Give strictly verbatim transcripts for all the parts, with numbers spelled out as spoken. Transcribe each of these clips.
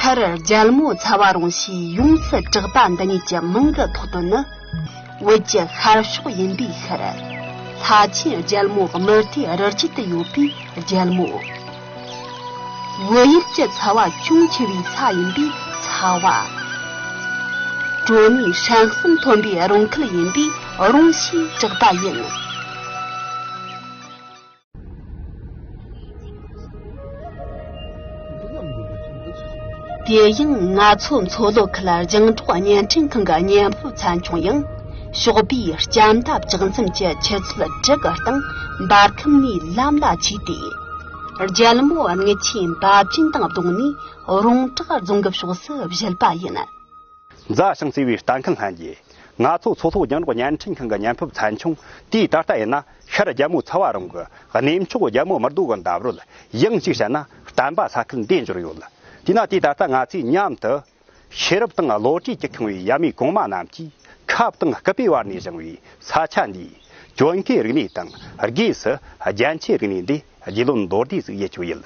ལྟར་རྒྱལ་མོ་ཚ་བ་རོང་ཞེས་ཡོངས་སུ་གྲགས་པ་འདི་ཉིད་ཀྱི་མིང་གི་ཐོགས་དོན་ནི། བོད་ཀྱི་ཤར་ཕྱོགས་ཡིན་པའི་ཕྱིར། ལྷ་ཆེན་རྒྱལ་མོ་དམུ་རྡེའི་རི་རྒྱུད་དུ་ཡོད་པའི་རྒྱལ་མོ། བོད་ཡུལ་གྱི་ཚ་བ་ཅུང་ཆེ་བའི་ས་ཡིན་པས་ཚ་བ། དྲོ་ནས་ཧྲན་གསུམ་ཐོན་པའི་རོང་ཁུལ་ཡིན་པས་རོང་ཞེས་གྲགས་པ་ཡིན། དེ་ཡང་ང་ཚོ་མཚོ་ལྷོ་ཁུལ་རྒྱང་སྒྲོག་བརྙན་འཕྲིན་ཁང་གི་བརྙན་ཕབ་ཚན་ཆུང་ཡང་། ཞོགས་པའི་སྐྱ་མདའ་ལྕགས་འཛིན་གྱི་ཆུ་ཚོད་དྲུག་གི་སྟེང་འབར་ཁམས་ནས་ལམ་ལ་ཆས་ཏེ། རྒྱལ་མོ་རྔུལ་ཆེན་འབབ་ཆེན་དང་བསྡོངས་ནས་རོང་བྲག་རྫོང་གི་ཕྱོགས་སུ་བཞུད་པ་ཡིན། མཛའ་ཞིང་བརྩེ་བའི་ལྟ་མཁན་ལྷན་རྒྱས། ང་ཚོ་མཚོ་ལྷོ་རྒྱང་སྒྲོག་བརྙན་འཕྲིན་ཁང་གི་བརྙན་ཕབ་ཚན་ཆུང་དེས་ད་ལྟ་ཡིན་ན། ཤར་རྒྱལ་མོ་ཚ་བ་རོང་གི་གནས་མཆོག་རྒྱལ་མོ་དམུ་རྡོ་གི་འདབས་རོལ། ཡང་གཅིག་བཤད་ན་བསྟན་པ་ས་ཁུལ་འདིར་འབྱོར་ཡོད། དེས་ན་དེ་ད་ལྟ་ང་ཚོས་མཉམ་དུ། ཤེས་རབ་དང་བློ་གྲོས་ཀྱིས་ཁེངས་པའི་ཡབ་མེས་གོང་མ་རྣམས་ཀྱིས་ཁབ་དང་སྐུད་པའི་བར་ནས་བཞེངས་པའི་ས་ཆ་འདིའི་ཀྱོན་ཁའི་རིག་གནས་དང་། སྒོས་སུ་རྒྱན་ཆའི་རིག་གནས་འདི་རྒྱུས་ལོན་མདོར་བསྡུས་ཤིག་ཡེད་རྒྱུ་ཡིན།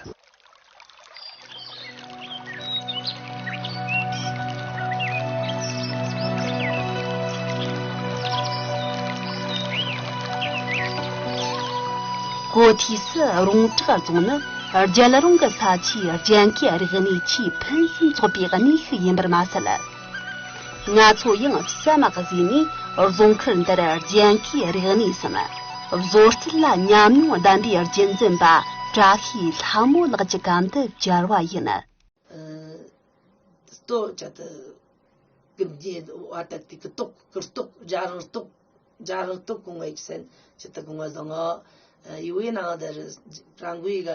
གོ་ཐོས་སུ་རོང་བྲག་རྫོང་ནི་རྒྱལ་རོང་གི་ས་ཆའི་རྒྱན་གོས་རིག་གནས་ཆེས་ཕུན་སུམ་ཚོགས་པའི་གནས་ཤིག་ཡིན་པར་མ་ཟད། ང་ཚོ་ཡང་བསམ་གཟས་ནས་རྫོང་ཁུལ་འདིར་རྒྱན་གོས་རིག་གནས་སམ། བཟོ་རྩལ་ལ་ཉམས་མྱོང་ལྡན་པའི་རྒྱུན་འཛིན་པ་བཀྲ་ཤིས་ལྷ་མོ་ལགས་ཀྱི་གམ་དུ་བཅར་བ་ཡིན། ཨ། སྟོད་ཆ་དུ་ཀུན་རྒྱལ་བ་དག་དེ་ཀུ་ཏོག་ཀུར་ཏོག་རྒྱ་རང་ཏོག་རྒྱ་རང་ཏོག་གོང་བའི་སན་ཆི་ཏི་གོང་བ་དང་ཨ་ཡི་བའི་ནང་དེ་རི་པྲང་གུའི་ག་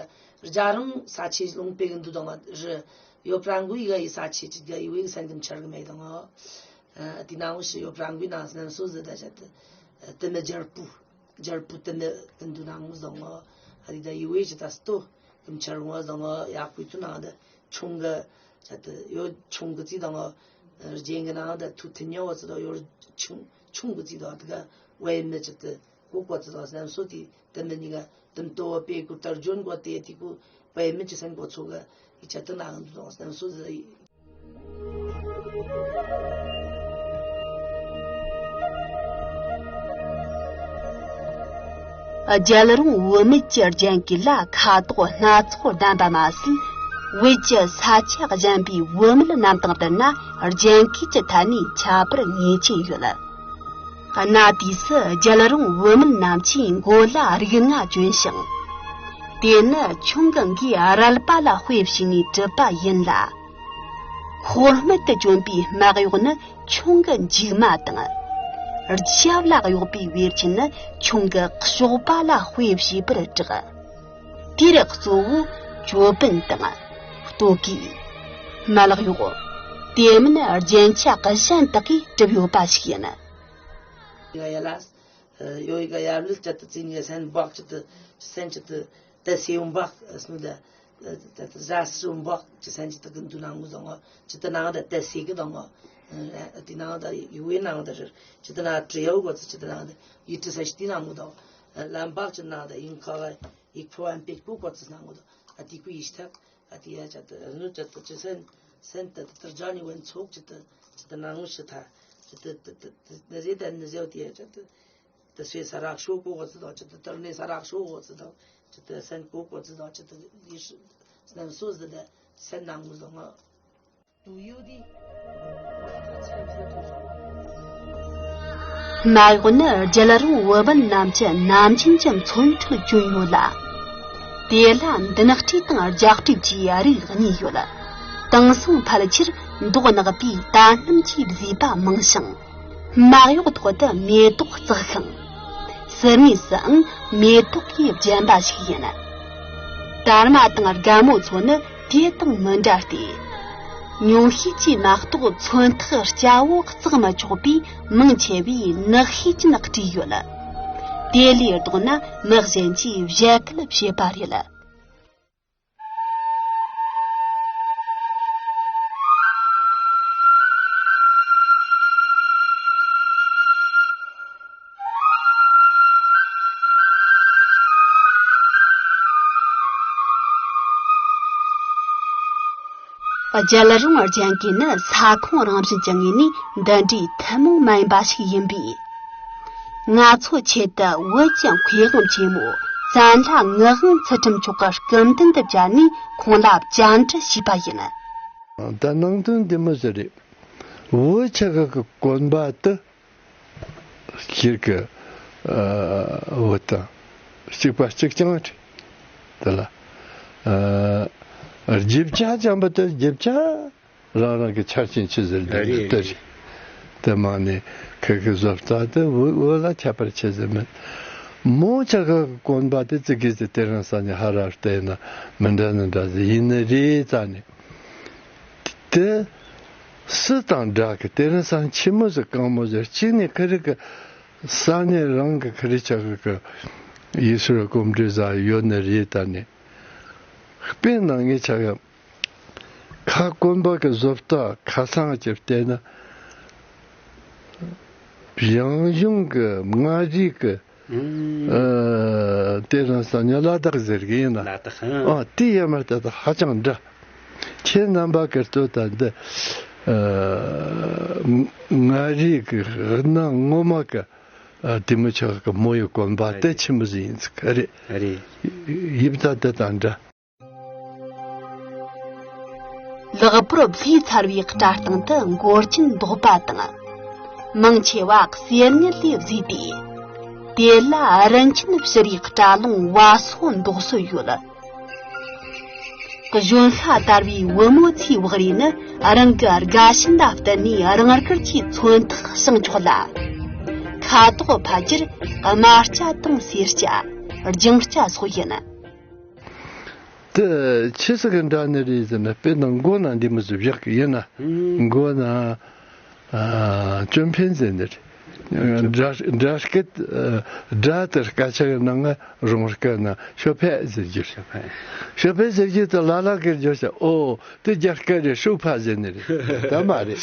རྒྱ་རང་ས་ཆེ་ལུང་པའི་གི་འདུ་དང་རི་ཡོ་པྲང་གུའི་ག་ཡི་ས་ཆེ་ཅི་ག་ཡི་བའི་སན་གི་མཆར་གི་མེད་དང་ཨ་དེ་ནང་ཞི་ཡོ་པྲང་གུའི་ནང་སྣམ་སོ་ཟི་ད་ཆ་ཏི་ཏི་མི་རྒྱལ་པོ་རྒྱལ་པོ་ཏི་མི་གི་འདུ་ནང་དང་ཨ་དེ་ད་ཡི་བའི་ཅི་ད་སྟོ་གི་མཆར་བ་དང་ཨ་ཡག་པོའི་ཐུ་ནང་དེ། ཆུང་གི་ཆ་དུ་ཡོད། ཆུང་གི་རྩིས་དང་རྒྱན་གི་ནང་དུ་ཐུགས་མཐུན་ཉོ་བ་ཚོ་དང་ཡོད། ཆུང་ཆུང་གི་རྩིས་དང་དུ་ག་བའི་མི་ཆ་དུ་གོ་གོ་ཚོ་དང་སྣམ་སོ་དེ་དུ་མི་ཉི་ག་དུམ་ཏོ་བ་པའི་གུ་ལྟར་འཇོན་གོ་དེ་དེ་གུ་བའི་མི་ཆ་སན་གོ་ཚོ་གི་ཡི་ཆ་དུ་ནང་དུ་དང་སྣམ་སོ་ཟི། རྒྱལ་རོང་བུད་མེད་ཀྱི་རྒྱན་གོས་ལ་ཁ་དོག་སྣ་ཚོགས་ལྡན་པ་མ་ཟད། བོད་ཀྱི་ས་ཆ་གཞན་པའི་བུད་མེད་རྣམས་དང་བསྡུར་ན་རྒྱན་གོས་ཀྱི་ཐད་ནས་ཁྱད་པར་ངེས་ཅན་ཡོད། གནའ་དུས་སུ་རྒྱལ་རོང་བུད་མེད་རྣམས་ཀྱིས་མགོ་ལ་རིགས་ལྔ་གྱོན་ཞིང་། དེ་ནི་ཆུང་གི་འགོས་རལ་པ་ལ་དཔེ་བྱས་ནས་གྲུབ་པ་ཡིན་ལ། ཁོག་སྨད་དུ་གྱོན་པའི་སྨད་གཡོགས་ནི་ཆུང་གི་མཇུག་མ་དང་། རྒྱབ་ལ་གཡོགས་པའི་བེར་ཆེན་ནི་ཆུང་གི་གཤོག་པ་ལ་དཔེ་བྱས་པར་གྲགས། དེར་གཙོ་བོ་ཅོད་པན་དང་། ལྟོ་གོས། སྨད་གཡོགས། དེ་མིན་རྒྱན་ཆ་གཞན་དག་གིས་གྲུབ་ཡོད་པ་ཞིག་ཡིན། ཡོད་ཡ་ལ། ཡོད་ཡི་ག་ཡར་ལུད་ཅད་དུ་བཙན་གྱི་སན་འབག་ཅད་དུ་སན་ཅད་དུ་ཏེ་སེའུ་འབག་སྣུ་ད་ཏེ་ཏེ་ཟ་སུ་འབག་ཅི་སན་ཅད་དུ་ཀུན་ཏུ་ནང་ངུ་དང་ཅི་ཏུ་ནང་ད་ཏེ་སེ་གི་དང་ཏེ་ནང་ད་ཡུ་བའི་ནང་ད་རི་ཅི་ཏུ་ན་ཏྲི་ཡའུ་གོ་ཚུ་ཅི་ཏུ་ནང་ད་ཡི་ཏྲི་ས་ཤི་ཏི་ནང་ངུ་དང་ལམ་འབག་ཅི་ནང་ད་ཡིན་ཁ་ག་ཡིག་ཕོ་བན་པེ་ཀུ་གོ་ཚུ་ནང་ངུ་དང་ཨ་ཏི་ཀུ་ཡི་ཤི་ཐག་ཨ་ཏི་ཡ་ཅད་དུ་རི་ནུ་ཅད་དུ་ཅི་སན་སན་ཏུ་ཏུ་ཏུ་ཇ་ནི་ཝན་ཚོགས་ཅི་ཏུ་ཅི་ཏུ་ནང་ངུ་ཤི་ཐ་ཅི་ཏུ་ཏུ་ཏུ་ཏུ་ནི་ཟེ་ད་ནི་ཟེ་ཏི་ཡ་ཅད་དུ། ཏི་སེ་ས་རག་ཤོ་གོ་གོ་ཙི་དོ་ཅི་ཏི་ཏར་ནེ་ས་རག་ཤོ་གོ་ཙི་དོ་ཅི་ཏི་སན་གོ་གོ་ཙི་དོ་ཅི་ཏི་ཡི་ཤི་སྣམ་སོ་ཟི་ཏི་སན་ནང་ངུ་ཟོ་ང་དུ་ཡུ་དི། སྨད་གཡོགས་ནི་རྒྱལ་རོང་བུ་སྦུན་རྣམས་ཀྱི་ནམ་རྒྱུན་གྱི་མཚོན་ཁྲོལ་གྱོན་ཡོད་ལ། དེ་ལ་མདུན་སྤྲོས་དང་རྒྱབ་སྤྲོས་བཅས་རིགས་གཉིས་ཡོད། དེང་སང་ཕལ་ཆེར་མདོག་ནག་པའི་དར་སྣམ་གྱིས་བཟོས་པ་མང་ཞིང་། སྨད་གཡོགས་ཐོག་ཏུ་མེ་ཏོག་བརྩེགས་ཤིང་། ཟུར་གཉིས་སུའང་མེ་ཏོག་གིས་བརྒྱན་པ་ཞིག་ཡིན། དར་མ་དང་རྒན་མོ་ཚོ་ནི་དེ་དང་མི་འདྲ་སྟེ། ཉུང་ཤས་ཀྱིས་མ་གཏོགས་མཚོན་ཐག་སྐྱ་བོ་བརྩེགས་མི་ཆོག་པས་མང་ཆེ་བས་ནག་ཤས་ཀྱིས་སྤྲས་ཡོད། དེ་ལས་ལྡོག་ན་མི་གཞན་གྱིས་བཞད་གད་བྱེད་པ་རེད། རྒྱལ་རོང་རྒྱན་གོས་ནི་ས་ཁོངས་རང་བཞིན་གྱི་ངོས་ནས་འདི་འདྲའི་ཐུན་མོང་མ་ཡིན་པ་ཞིག་ཡིན་པས། ང་ཚོ་ཆེད་དུ་བོད་ཀྱི་མཁས་དབང་ཆེན་མོ་བཙན་ལྷ་ངག་དབང་ཚུལ་ཁྲིམས་མཆོག་གི་སྐུ་མདུན་དུ་བཅར་ནས་ཁོང་ལ་བཅར་འདྲི་ཞུས་པ་ཡིན། ད་ནང་དོན་འདི་མོ་ཟེར་རེད། བོད་ཆག་གི་གོན་པ་དེ། ཤེར་གི་བུ་དང་གཅིག་པ་གཅིག་རྐྱང་རེད། དེ་ལ་རྒྱུ་ཆ་ཅན་པ་དེ་རྒྱུ་ཆ་རང་རང་གི་ཆ་རྐྱེན་ཆི་ཟེར་རེད། དེ་རེད། དེ་མ་ནི་ཁི་ཁི་བཟོ་ལྟ་དེ་བོད་བོད་ལ་ཁྱད་པར་ཆེ་ཟེར་མིན། མོ་ཆ་གི་གོན་པ་དེ་ཙི་གེ་ཙི་དེ་རིང་སང་ཉིན་ཧ་ར་བལྟས་ན་མི་འདྲ་ནི་འདྲ་ཟེར་ཡིན་ནི་རེད་ཙ་ནི། དེ་སུ་དང་འདྲ་གི་དེ་རིང་སང་ཆི་མོ་ཟིག་གང་མོ་ཟིག་གཅིག་ནས་ཁི་རི་གི་ས་གནས་རང་གི་ཁི་རི་ཆ་གི་གི་ཡིག་སྲོལ་གོམས་འདྲིས་ཟ་ཡོད་ནི་རེད། ད་ནི་དཔེར་ན་ངས་ཆ་གི་ཁ་སྐོམ་པ་གི་བཟོ་ལྟ་ཁ་སང་གི་བལྟས་ན་ཡང་གཞུང་གི་མངའ་རིས་གི་ཨ། དེ་རིང་སང་ཉིན་ལ་དྭགས་ཟེར་གི་ཡིན་ན། ལ་དྭགས། ཨ། དེ་ཡ་མ་ད་ད་ཧ་ཅང་འདྲ། ཁྱེད་རྣམ་པ་གི་ལྟོས་ད་འདི། ཨ། མངའ་རིས་གི་སྣ་ངོ་མ་གི། ཨ། དེ་མོ་ཆགས་གི་མོ་ཡི་གོན་པ་དེ་ཆི་མོ་ཟིག་ཡིན་ཟིག་གི་རེད། རེད། ཡིབ་ད་དེ་དང་འདྲ། ལག་པར་བསླས་ཚར་བའི་སྐྲ་གདང་དུ་མགོ་ཅན་འདོགས་པ་དང་། མང་ཆེ་བ་གསེར་དངུལ་ལས་བཟོས་ཏེ། དེ་ལ་རིན་ཆེན་བྱུ་རུའི་སྐྲ་ལོང་བ་སོ་འདོགས་སྲོལ་ཡོད། གཞོན་ཤ་དར་བའི་བུ་མོ་ཚོའི་བག་རིལ་ནི་རང་གི་དགའ་ཞེན་ལ་བརྟེན་ནས་རང་དགར་གྱི་མཚོན་རྟགས་བྱང་ཆོག་ལ། ཁ་དོག་ཕལ་ཆེར་དམར་སྐྱ་དང་སེར་སྐྱ། ལྗང་སྐྱ་སོགས་ཡིན། དེ་ཆི་ཟིག་གི་འདྲ་ནི་རེད་ཟེར་ན། དཔེར་ན་མགོ་ན་འདི་མོ་ཟིག་བཞག་གི་ཡིན་ན། ཨང་། མགོ་ན། ཨ། ཅོན་ཕེན་ཟེར་ནི་རེད། སྒྲ་སྒྲ་སྐད། སྒྲ་དེ་སྐད་ཆ་གི་ནང་ང་རོང་སྐད་ན་ཞོ་ཕད་ཟེར་རྒྱུ། ཞོ་ཕད། ཞོ་ཕད་ཟེར་རྒྱུ་དེ་ལ་ལ་གིར་བརྗོད་བྱ། ཨོ། དེ་རྒྱ་སྐད་རེད། ཧྲུའུ་ཕ་ཟེར་ནི་རེད། ད་མ་རེད།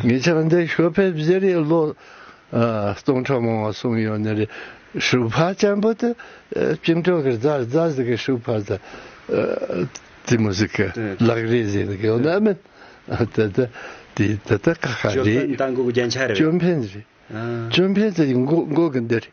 ངེད་ཅག་འདི་ཞོ་ཕད་ཟེར་རེད་ལོ། ཨ། སྟོང་ཕྲག་མང་བ་སོང་ཡོད་ནི་རེད། ཧྲུའུ་ཕ་ཅན་པོ་དེ། ཨ། བཅིངས་འགྲོལ་གི་རྫ་རྫ་ཟིག་གི་ཧྲུའུ་ཕ་ཟེར། ཨ། དེ་མོ་ཟིག་གི། ཨ། ལག་རེས་ཟེར་ནི་གི་ཡོད་ན་མིན། ཨ། ད་ད་དེ་ད་ད་ཁ་ཁ་རེད། ད་མགོ་གི་རྒྱན་ཆ་རེད། ཅོན་ཕེན་རེད། ཨ། ཅོན་ཕེན་ཟེར་གི་མགོ་མགོ་གི་འདི་རེད།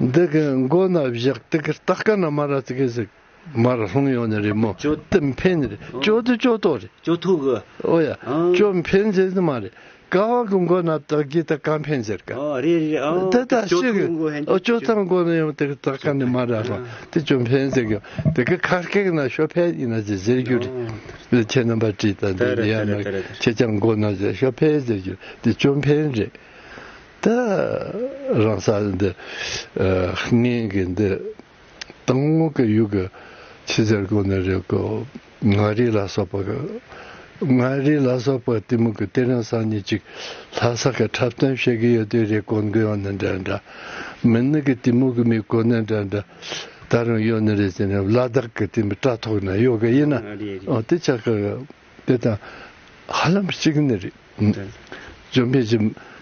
ཨ། འདི་གི་མགོ་ན་བཞག་དེ་གི་སྟག་ཀ་ན་མ་ར་ཙི་གི་ཟིག་མར་ལྷུང་ཡོང་ནི་རེད་མོ། ཅོ། དེ་ཕན་རེད། ཨོ། ཅོ་དེ་ཅོ་ཏོ་རེད། ཅོ་ཐུག་གི། ཨོ་ཡ། ཨང་། ཅོ་ཕན་ཟེར་ནི་མ་རེད། ཀ་བ་གི་མགོ་ན་བཏགས་རྒྱུ་དེ་ཀ་ཕན་ཟེར་ག། ཨོ། རེད་རེད། ཨང་། དེ་ད་ཅོ་ཤི་གི། ཐུག་མགོ་ཕན། ཨོ། ཅོ་ཐུག་མགོ་ན་ཡང་དེ་གི་བཏགས་ཀ་ནི་མ་ར་ཧ། ཨང་། དེ་ཅོ་ཕན་ཟེར་གི། དེ་གི་ཁ་སྐད་ན་ཞོ་ཕན་ཡིན་ན་ཟེར་ཟེར་རྒྱུ་རེད། ཨང་། དེ་ཁྱེད་རྣམ་པ་དྲིས་ད་འདི་ཡ་ན། ཁྱེད་ཅག་མགོ་ན་ཟེར་ཞོ་ཕན་ཟེར་རྒྱུ་དེ་ཅོ་ཕན་རེད། ད་རང་ས་འདི། ཨ། སྔོན་གི་འདི། དང་པོ་གི་ཡུལ་གི་ཆི་ཟེར་གོ་ནི་རེད་གོ། མངའ་རིས་ལ་སོགས་པ་གི། མངའ་རིས་ལ་སོགས་པ་དེ་མོ་གི་དེ་རིང་སང་ཉིན་ཅིག་ལྷ་ས་གི་འཁྲབ་སྟོན་བྱེད་གི་ཡོད་དུས་རེད། གོན་གི་ཡོད་ནི་འདྲ་འདྲ། མིན་ནི་གི་དེ་མོ་གི་མི་གོན་ནི་འདྲ་འདྲ། ད་རུང་ཡོད་ནི་རེད་ཟེར་ནས་ལ་དྭགས་གི་དེ་མོ་དྲ་ཐོག་ན་ཡོད་གི་ཡིན་ན། ཨ། རེད་རེད། ཨོ། དེ་ཆ་གི། དེ་དང་ཧ་ལམ་གཅིག་ནི་རེད། ཨང་། ཅོན་ཕེན་ཅིག་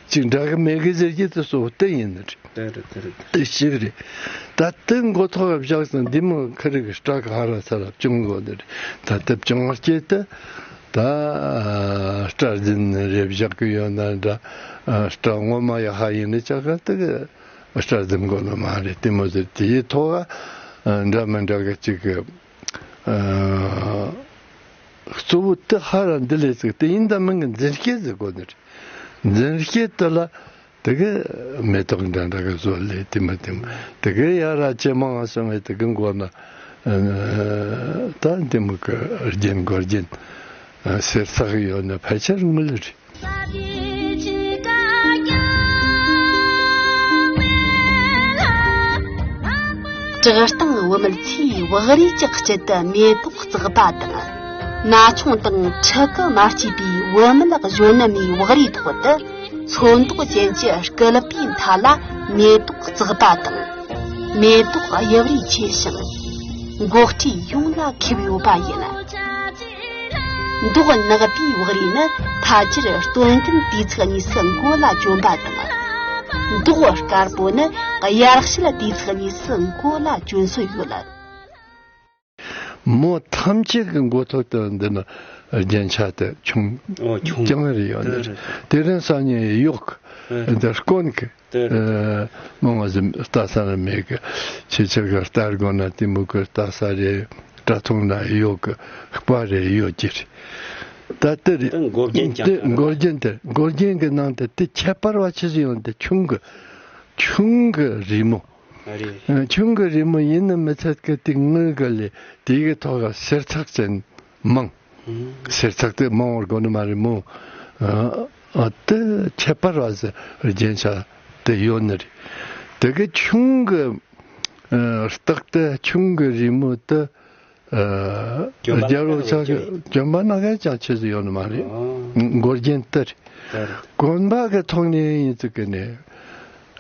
ཅིག་འདྲ་གི་མེད་གི་ཟེར་གྱི་དེ་སོ་དེ་ཡིན་ནི་རེད། དེ་རེད། དེ་རེད། དེ་གཅིག་རེད། ད་དེ་མགོ་ཐོག་བཞག་ཙང་འདི་མོ་ཁི་རི་གི་སྐྲ་ག་ཧ་ར་ཚ་ར་བཅུང་དགོས་ནི་རེད། ད་དེ་བཅུང་བ་སྐྱེས་ཏེ། ད་སྐྲ་རྫུན་རེ་བཞག་གི་ཡོད་ན་འདྲ། སྐྲ་ངོ་མ་ཡ་ཧ་ཡིན་ནི་ཆ་ག་དེ་གི་སྐྲ་རྫུན་དགོས་ནི་མ་རེད། དེ་མོ་ཟེར་དེའི་ཐོག་ག་འདྲ་མི་འདྲ་གི་ཅིག་གི། ཨ། གཙོ་བོ་དེ་ཧ་ར་འདི་ལས་ཚིག་དེ་ཡིན་ད་མིན་གི་འཛིན་སྐྱེལ་ཟེར་གོ་ནི་རེད། འཛིན་སྐྱེལ་དེ་ལ་དེ་གི་མེ་ཏོག་འདྲ་འདྲ་གི་བཟོ་ལས་དེ་མ་དེ་མ་དེ་གི་ཡ་ར་ཇེ་མང་ང་སོང་བས་དེ་གི་མགོ་ན་ད་འདི་མོ་གི་རྒྱན་མགོ་རྒྱན་སེར་ཚགས་ཡོད་ན་ཕལ་ཆེར་དངུལ་རེད། བྲག་སྟེང་བུད་མེད་ཚོས་བག་རིལ་གྱི་དཀྱིལ་དུ་མེ་ཏོག་བརྩེགས་པ་དང་། ན་ཆུང་དང་ཕྲུ་གུ་མ་སྐྱེས་པའི་བུད་མེད་གཞོན་ནུ་མའི་བག་རིལ་ཐོག་ཏུ་ཚོན་མདོག་ཅན་གྱི་སྐུད་པའི་མཐའ་ལ་མེ་ཏོག་བརྩེགས་པ་དང་། མེ་ཏོག་དབྱིབས་རིས་ཆེ་ཞིང་། མགོ་ཁྲིད་ཡོངས་ལ་ཁེབས་ཡོད་པ་ཡིན། མདོག་ནག་པའི་བག་རིལ་ནི་ཕལ་ཆེར་སྟོན་ཀུན་དུས་ཚིགས་གཉིས་སུ་མགོ་ལ་གྱོན་པ་དང་། མདོག་དཀར་པོ་ནི་དབྱར་ཕྱིན་དུས་ཚིགས་གཉིས་སུ་མགོ་ལ་གྱོན་སྲོལ་ཡོད། མོ་ཐམས་ཅད་ཀྱི་མགོ་ཐོག་ཏུ་འདི་ན་རྒྱན་ཆ་དེ་ཁྱུང་ཨོ་ཁྱུང་རྐྱང་རེ་ཡོད་ནི་རེད། དེ་རིང་སང་ཉིན་གཡོག་ཨེ། འདི་དཀོན་གི་དེ་རེད། ཨེ། མང་བ་ཟིན་ལྟ་ས་ན་མེད་གི་ཁྱེད་ཆ་གི་ལྟ་དགོས་ན་དེ་མོ་གི་ལྟ་ས་རེད། དྲ་ཐོག་ན་གཡོག་གི་བཀའ་རེ་ཡོད་ཀྱི་རེད། ད་དེ་རེད། དེ་མགོ་རྒྱན་ཀྱང་དེ་མགོ་རྒྱན་དེ་མགོ་རྒྱན་གྱི་ནང་དེ་དེ་ཁྱད་པར་བ་ཆི་ཟིག་ཡོང་དེ་ཁྱུང་གི་ཁྱུང་གི་རི་མོ། ཨ་རེད། ཨ། ཁྱུང་གི་རི་མོ་ཡིན་ནི་མི་ཚད་ཀི་དེ་དངུལ་གི་ལས་དེ་གི་ཐོག་ག་གསེར་ཚགས་ཅན་མང་། ཨུམ། གསེར་ཚགས་དེ་མང་བར་གོ་ནི་མ་རེད་མོ། ཨ། ཨ། དེ་ཁྱད་པར་བ་ཟེར་རྒྱན་ཆ་དེ་ཡོད་ནི་རེད། དེ་གི་ཁྱུང་གི་ཨ། རྟགས་དེ་ཁྱུང་གི་རི་མོ་དེ་ཨ། གྱོན་པ་རྒྱལ་པོ་ཆགས་ཀྱི་གྱོན་པ་ན་ག་ཅང་ཆེ་ཟིག་ཡོད་ནི་མ་རེད། ཨོ། མགོ་རྒྱན་དེ་རེད། དེ་རེད། གོན་པ་གི་ཐོག་ནས་ཡིན་ཚུལ་གི་ནས།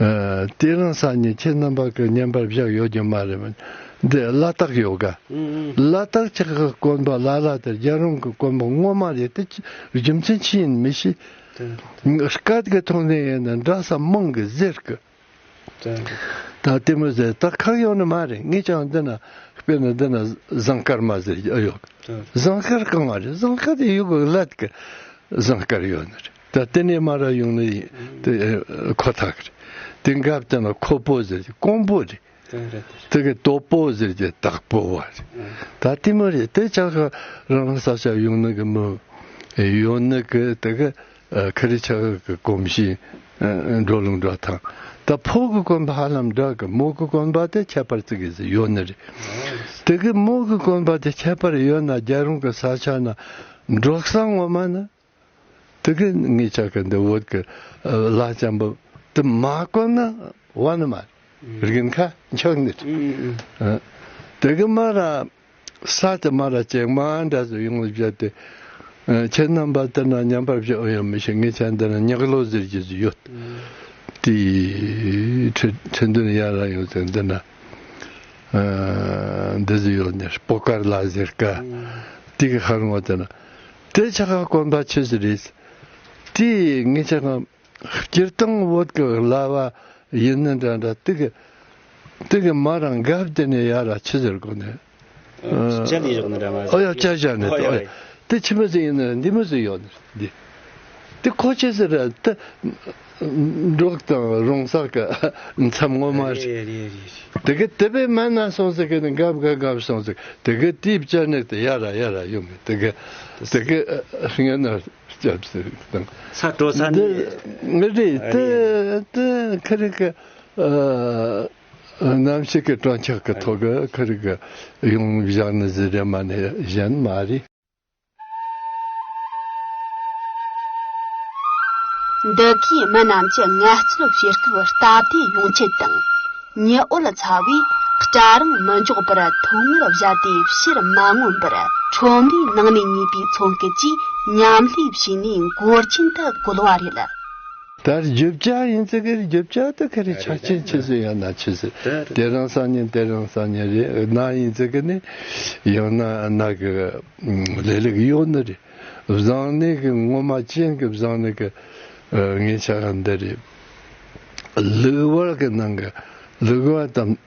ཨ། དེ་རིང་སང་ཉིན་ཁྱེད་རྣམ་པ་གི་བརྙན་པར་བཞག་ཡོད་རྒྱུ་མ་རེད། འདི་ལ་དྭགས་ཡོད་ག་ཨུ་ཨུ། ལ་དྭགས་ཆགས་གི་གོན་པ་ལ་ལ་དེ་རྒྱལ་རོང་གི་གོན་པ་ངོ་མ་རེད་དེ། རྒྱུ་མཚན་ཅི་ཡིན་མི་ཤེས། དེ་རེད། སྐད་གི་ཐོག་ནས་ཡིན་ན་འདྲ་ས་མང་གི་ཟེར་གི་དེ་རེད། ད་དེ་མོ་ཟེར་ད་ཁག་ཡོད་ནི་མ་རེད། ངས་ཀྱང་འདི་ན་དཔེར་ན་འདི་ན་ཟངས་དཀར་མ་ཟེར་ཡོད། དེ་རེད། ཟངས་དཀར་གང་བ་རེད། ཟངས་དཀར་དེ་ཡོད་གི་ལད་གི་ཟངས་དཀར་ཡོད་ནི་རེད། ད་དེ་ནས་མར་ཡོང་ནི་དེ་ཁོ་ཐག་རེད། དེ་འགབ་དེ་ན་ཁོ་པོ་ཟེར་གི་ཀོང་པོ་རེད། དེ་རེད། དེ་གི་དོ་པོ་ཟེར་གི་དག་པོ་བ་རེད། ད་དེ་མོ་རེད། དེ་ཆ་ག་རང་རང་ས་ཆ་ཡོང་ནི་གི་མི་ཡོད་ནི་གི་དེ་གི་ཨ། ཁ་རི་ཆ་གི་གོམས་གཤིས་ཨ། འགྲོ་ལུང་འགྲོ་ཐང་། ད་ཕོ་གི་གོན་པ་ཧ་ལམ་འདྲ་གི་མོ་གི་གོན་པ་དེ་ཁྱད་པར་ཙི་གི་ཟིག་ཡོད་ནི་རེད། དེ་གི་མོ་གི་གོན་པ་དེ་ཁྱད་པར་ཡོད་ན་རྒྱལ་རོང་གི་ས་ཆ་ན་འབྲོག་ས་ངོ་མ་ན། དེ་གི་ངེད་ཆ་གི་འདི་བོད་གི་ཨ། ལ་ཅམ་པོ་དེ་མ་གོན་ན་བ་ནི་མ་རེད། རིག་ཁ་འཆག་ནི་རེད། ཨ། དེ་གི་མ་ར། ས་དེ་མ་ར་ཅེག་མ་འདྲ་ཟིག་ཡོང་ལ་བཞག་སྟེ། ཨ། ཁྱེད་རྣམ་པ་དེ་ན་མཉམ་པར་བཞག་ཡོད་མི་ཤེས། ངས་ཁྱེད་འདི་ན་ཉག་ལོ་ཟེར་གྱི་ཟིག་ཡོད། དེ་ཁྲི་ཁྲི་འདོན་ཡར་ར་ཡོད་ཟེར་འདི་ན། ཨ། འདི་ཟིག་ཡོད་ནས་སྤོ་དཀར་ལ་ཟེར་ཀ་དེ་གི་ཧ་རུང་བ་དེ་ན། དེ་ཆ་ག་གོན་པ་ཆི་ཟིག་རེད། དེ་ངས་ཆ་ག་སྤྱིར་བཏང་བོད་ཀྱི་གླ་བ་ཡིན་ནི་འདྲ་འདྲ་དེ་གི་དེ་གི་མ་རང་འགབ་དེ་ནས་ཡར་ར་ཆི་ཟེར་གོ་ནས། ཨ། ཅ་ལི་བཞག་ནི་འདྲ་མ་ཨོ་ཡ་ཅ་ཅ་ནས་ཨོ་ཡ་ཨོ་ཡ། དེ་ཆི་མོ་ཟིག་ཡིན་ནི་འདི་མོ་ཟིག་ཡོད་ནི་འདི། དེ་ཁོ་ཆི་ཟེར་ར་དེ་འབྲོག་དང་རོང་ས་གི་མཚམས་ངོ་མ་རེད། རེད་རེད་རེད། དེ་གི་དེ་བས་མ་ན་སོང་ཟིག་གི་ནི་འགབ་འགབ་འགབ་སོང་ཟིག་དེ་གི་དེའི་ཅ་ནས་དེ་ཡར་ར་ཡར་ར་ཡོང་གི་དེ་གི་དེ་གི་ཨ། ངན་ན། སྐྱབས་སུ་དང་། ས་སྤྲོ་ས་ནི། འདི་ངི་རེད་དེ་དེ་ཁ་རི་གི་ཨ་གནམ་གཤིས་ཀྱི་གྲོང་ཁྱེར་གི་ཐོག་གི་ཁ་རི་གི་ཡོང་བཞག་ནི་ཟིག་རེད་མ་ནི་གཞན་མ་རེད། འདི་གའི་མི་རྣམས་ཀྱི་ངལ་རྩོལ་བྱེད་སྐབས་སྟབས་བདེ་ཡོང་ཆེད་དང་། ཉི་འོད་ཚ་བས་སྐྲ་རིང་མི་འཇོག་པར་ཐོག་ངར་བཞད་དེ་ཕྱིར་མ་མངོན་པར། ཁྲོན་པའི་ནང་ནས་ཉོས་པའི་ཚོན་སྐུད་ཀྱིས་མཉམ་ལས་བྱས་ནས་མགོ་རྒྱན་དུ་བཀོལ་བ་རེད། ད་རྒྱུ་ཆ་ཡིན་ཚེ་གི་རྒྱུ་ཆ་དེ་ག་རེ་ཆ་རྐྱེན་ཆི་ཟིག་ཡང་ན་ཆི་ཟིག་དེ་རང་སང་ཉིན་དེ་རང་སང་ཉིན་རེད་ན་ཡིན་ཚེ་གི་ནི་ཡང་ན་ན་གི་ལས་ལུགས་ཡོད་ནི་རེད། བཟང་ནི་གི་ངོ་མ་ཅན་གི་བཟང་ནི་གི་ངེད་ཆ་ག་འདི་རེད། ལུག་བར་གི་ནང་གི་ལུག་བར་དང་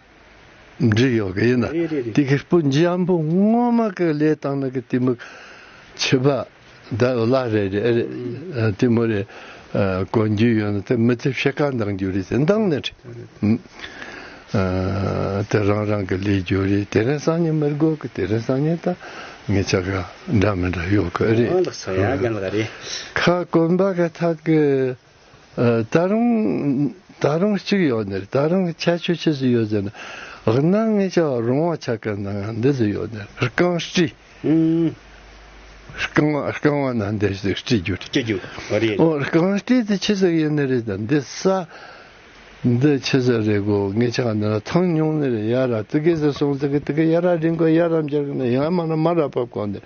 འདྲེས་ཡོད་གི་ཡིན་ན། རེད་རེད་རེད། དེ་གི་སྤུ་འཇམ་པོ་ངོ་མ་གི་ལས་བཏང་ནི་གི་དེ་མོ་ཆི་བ་ད་ལ་རེད་རེད་རེད་དེ་མོ་རེད། གོན་རྒྱུ་ཡོད་ན་དེ་མི་ཚེ་ཕྱེད་ཀ་འདང་རྒྱུ་རེད་ཟེར་འདང་ནི་རེད། ཨ། དེ་རང་རང་གི་ལས་རྒྱུ་རེད། དེ་རིང་སང་ཉིན་མི་དགོས་གི་དེ་རིང་སང་ཉིན་ད་ངེད་ཅག་ག་འདྲ་མི་འདྲ་ཡོད་གི་རེད། ཨོ་ལགས་སོ་ཡ་རྒན་ལགས་རེད། ཁ་གོན་པ་གི་ཐད་གི་ཨ། ད་རུང་ད་རུང་གཅིག་ཡོད་ནི་རེད། ད་རུང་ཁྱད་ཆོས་ཆི་ཟིག་ཡོད་ཟེར་ན། གནའ་ངེད་ཅག་རོང་བ་ཆ་ག་ནང་འདི་ཟིག་ཡོད་ནི་རེད། རྐང་སྤྲི། ཨུམ། རྐང་བ་རྐང་བ་ན་འདི་ཟིག་སྤྲི་རྒྱུ་རེད། སྤྲི་རྒྱུ་རེད། ཨོ་རྐང་སྤྲི་དེ་ཆི་ཟིག་ཡིན་ནི་རེད། ད་འདི་ས་འདི་ཆི་ཟིག་རེད་གོ། ངེད་ཅག་འདི་ན་ཐང་ཉུང་ནི་རེད། ཡ་ར་དེ་གི་ཟིག་སོང་ཟིག་གི་དེ་གི་ཡ་ར་རིང་གོ་ཡ་ར་འབྱར་གི་ནི་ཡང་མ་ན་མ་ར་བབ་གོ་ནི་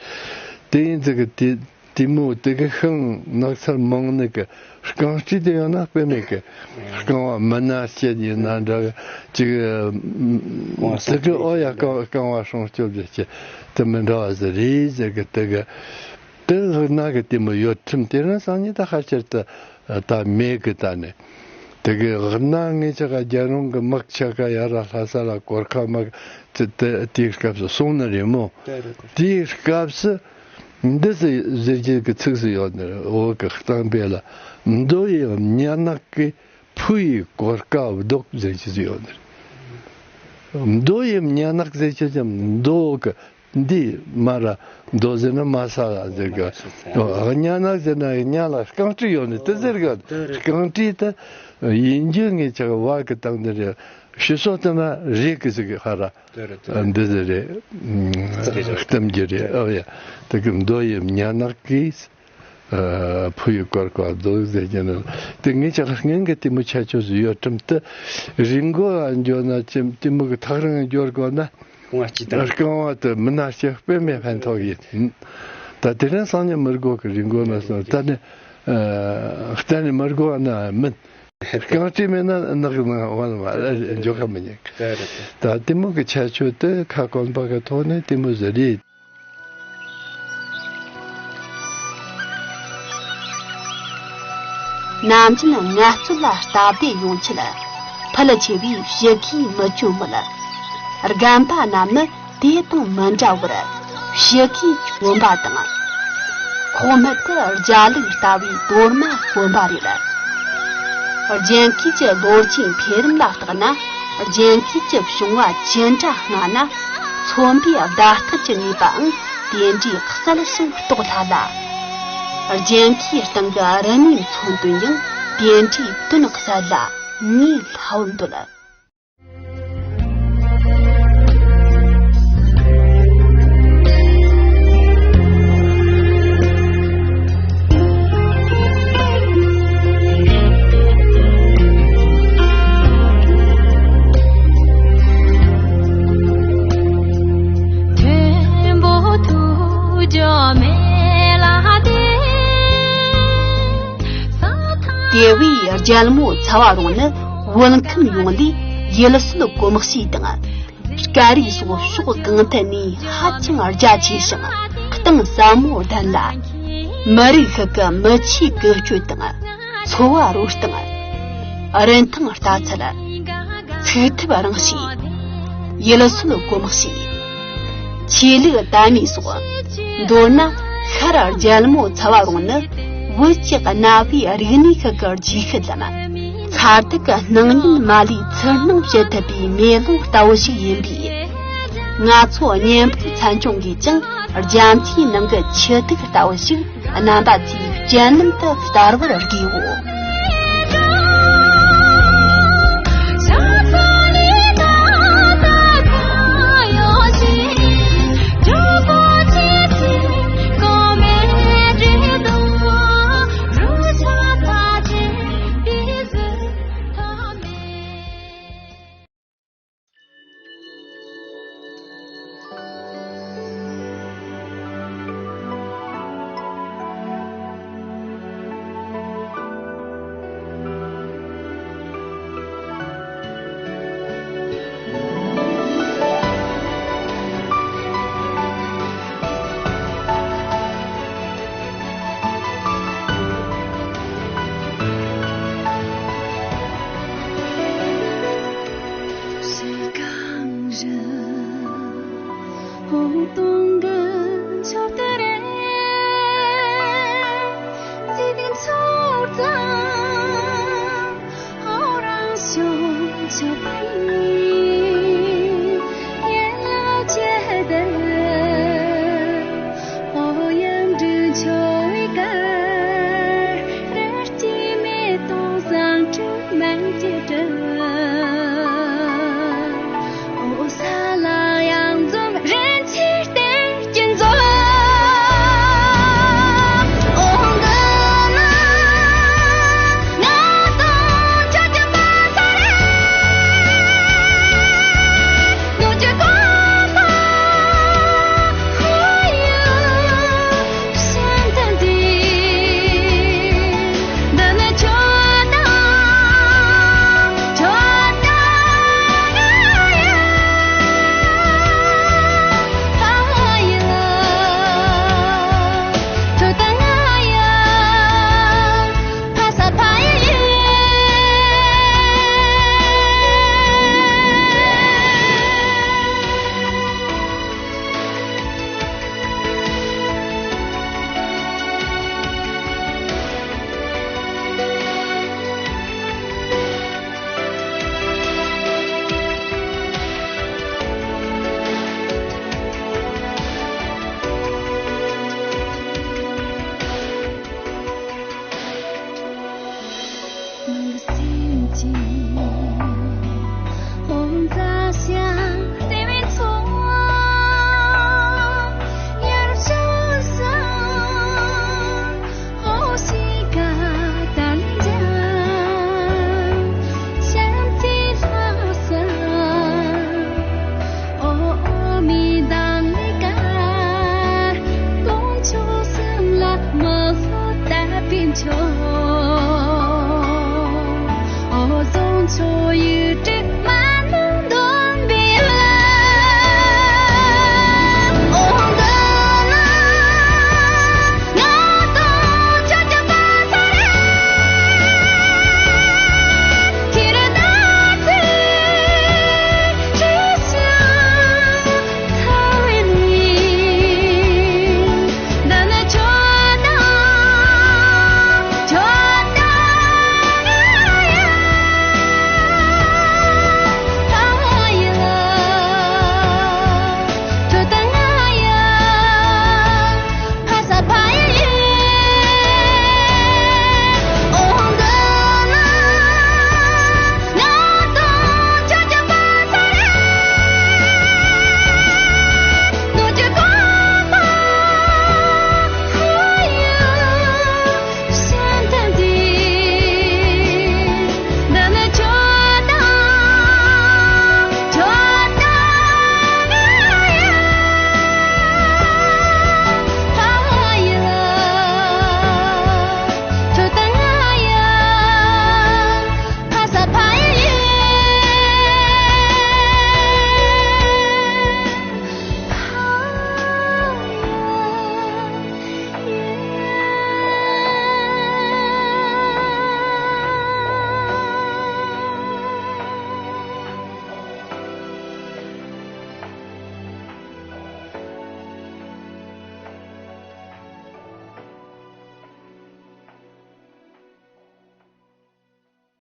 དེ་ཡིན་ཟིག་གི་དེ། དེ་མོ་དེ་གི་ཤིང་ནགས་ཚལ་མང་ནི་གི་རྐང་སྤྲི་དེ་ཡང་ན་དཔེ་མེད་གི། རྐང་བ་མི་ན་སྐྱེད་ཡིན་ན་འདྲ་གི་ཅིག་དེ་གི་ཨོ་ཡ་རྐང་རྐང་བ་སྲུང་སྐྱོབ་བྱེད་ཀྱི་དེ་མི་འདྲ་བ་ཟིག་རེད་ཟེར་གི། དེ་གི་དེ་ཧུ་ན་གི་དེ་མོ་ཡོད་ཁྲིམས་དེ་རིང་སང་ཉིན་ད་ཧ་ཅིར་དུ་ད་མེད་གི་ད་ནི། དེ་གི་ཧར་ན་ངེད་ཅག་ག་རྒྱལ་རོང་གི་དམག་ཆ་ག་ཡ་ར་ལྷ་ས་ལ་གོར་ཁ་དམག་དེ་དེ་དེའི་སྐབས་སུ་སོང་ནི་རེད་མོ། དེ་རེད་དེ། དེའི་སྐབས་སུ་འདི་ཟེར་ཟེར་གྱི་གི་ཚིག་ཟིག་ཡོད་ནི་རེད། འོ་གི་གཏམ་དཔེ་ལ་མདོ་ཡི་སྙན་ངག་གི་ཕུ་ཡི་གོར་ཁ་བཟློག་ཟེར་གྱི་ཟིག་ཡོད་ནི་རེད། མདོ་ཡི་སྙན་ངག་ཟེར་གྱི་ཅང་མདོ་གི་འདི་མ་ར་མདོ་ཟེར་ན་མ་ས་ལ་ཟེར་གི། སྙན་ངག་ཟེར་ན་སྙན་ལ་རྐང་བྲིས་ཡོད་ནི་དེ་ཟེར་གི། རྐང་བྲིས་དེ་ཡིན་རྒྱུ་ངེད་ཅག་བ་གི་སྟེང་འདི་རེད། ཕྱི་སོ་དེ་ན་རེད་གི་ཟེར་གི་ཧ་ར། འདི་ཟེར་རེད། གཏམ་རྒྱུད་རེད། ཨོ་ཡ། དེ་གི་མདོ་ཡི་སྙན་ངག་གིས། ཨ། ཕུ་ཡི་གོར་ཁ་བཟློག་ཟེར་གྱི་ནི། དེ་ངེད་ཅག་སྔོན་གི་གཏི་མུག་ཆ་ཆོས་སུ་ཡོད་ཁྲིམས་དེ་རི་མགོ་ལ་འགྱོ་ན་ཅི་གཏི་མུག་གི་ཐག་རིང་འགྱོ་དགོས་ན། རྐང་བ་དེ་མི་ན་སྐྱེ་དཔེ་མེད་ཕན་ཐོགས་ཡིན། ད་དེ་རིང་སང་ཉིན་མི་དགོས་གི། རི་མགོ་ན་སོང་ད་ནི། ཨ། གཏན་ནས་མི་དགོས་ན་མིན། རྐང་བྲིས་མེད་ན་ནག་གི་ནང་བ་ལ་མ་འགྱོ་ག་མི་ཉན། ད་གཏི་མུག་གི་ཆ་ཆོས་དེ་ཁ་སྐོམ་པ་གི་ཐོག་ནས་གཏི་མུག་ཟེར་རེད། ནམ་རྒྱུན་ངལ་རྩོལ་ལ་སྟབས་བདེ་ཡོང་ཆེད། ཕལ་ཆེ་བས་ཞི་གིས་མི་སྐྱོ་མོད། རྒན་པ་རྣམས་ནི་དེ་དང་མི་འདྲ་བར་ཞི་གིས་གྱོན་པ་དང་། ཁོག་སྨད་དུ་རྒྱ་ལུག་ལྟ་བུའི་དོར་མ་གོན་པ་རེད། རྒྱལ་ཁབ་ཀྱི་ལོ་རྒྱུས་འཕེལ་རིམ་ལ་བརྟགས་ན། རྒྱལ་ཁབ་ཀྱི་བྱུང་བ་ཅི་འདྲ་སྔ་ན། མཚོན་པའི་བརྡ་རྟགས་ཀྱི་ནུས་པའང་དེ་འདྲའི་གསལ་ཞིང་རྟོགས་སླ་ལ། རྒྱལ་ཁའི་སྟེང་གི་རི་མོའི་མཚོན་དོན་ཡང་དེ་འདྲའི་དོན་གསལ་ལ་ངེས་སླ་བོར་འདོད། དེ་བས་རྒྱལ་མོ་ཚ་བ་རོང་ནི་བོད་ཁམས་ཡོངས་ལས་ཡུལ་སྲོལ་གོམས་གཤིས་དང་། སྐད་རིགས་སོགས་ཕྱོགས་གང་ཐད་ནས་ཧ་ཅང་རྒྱ་ཆེ་ཞིང་གཏིང་ཟབ་མོ་ལྡན་ལ། མི་རིགས་ཤིག་གི་མི་ཆོས་ཀུན་སྤྱོད་དང་། འཚོ་བ་རོལ་སྟངས། རིན་ཐང་ལྟ་ཚུལ། ཚུགས་ཐུབ་རང་གཤིས། ཡུལ་སྲོལ་གོམས་གཤིས། ཆོས་ལུགས་དད་མོས་སོགས། མདོར་ན་ཤར་རྒྱལ་མོ་ཚ་བ་རོང་ནི་བོད་ཀྱི་གནའ་བོའི་རིག་གནས་ཤིག་གི་རྗེས་ཤུལ་ལམ། མཚར་སྡུག་གི་སྣང་བརྙན་མ་ལུས་ཚུར་སྣང་བྱེད་ཐུབ་པའི་མེ་ལོང་ལྟ་བུ་ཞིག་ཡིན་པས། ང་ཚོ་བརྙན་འཕྲིན་ཚན་ཆུང་གིས་ཀྱང་རྒྱ་མཚོའི་ནང་གི་ཆུ་ཐིགས་ལྟ་བུ་ཞིག་རྣམ་པ་ཚོས་སྤྱན་ལམ་དུ་བསྟར་བར་བགྱིའོ།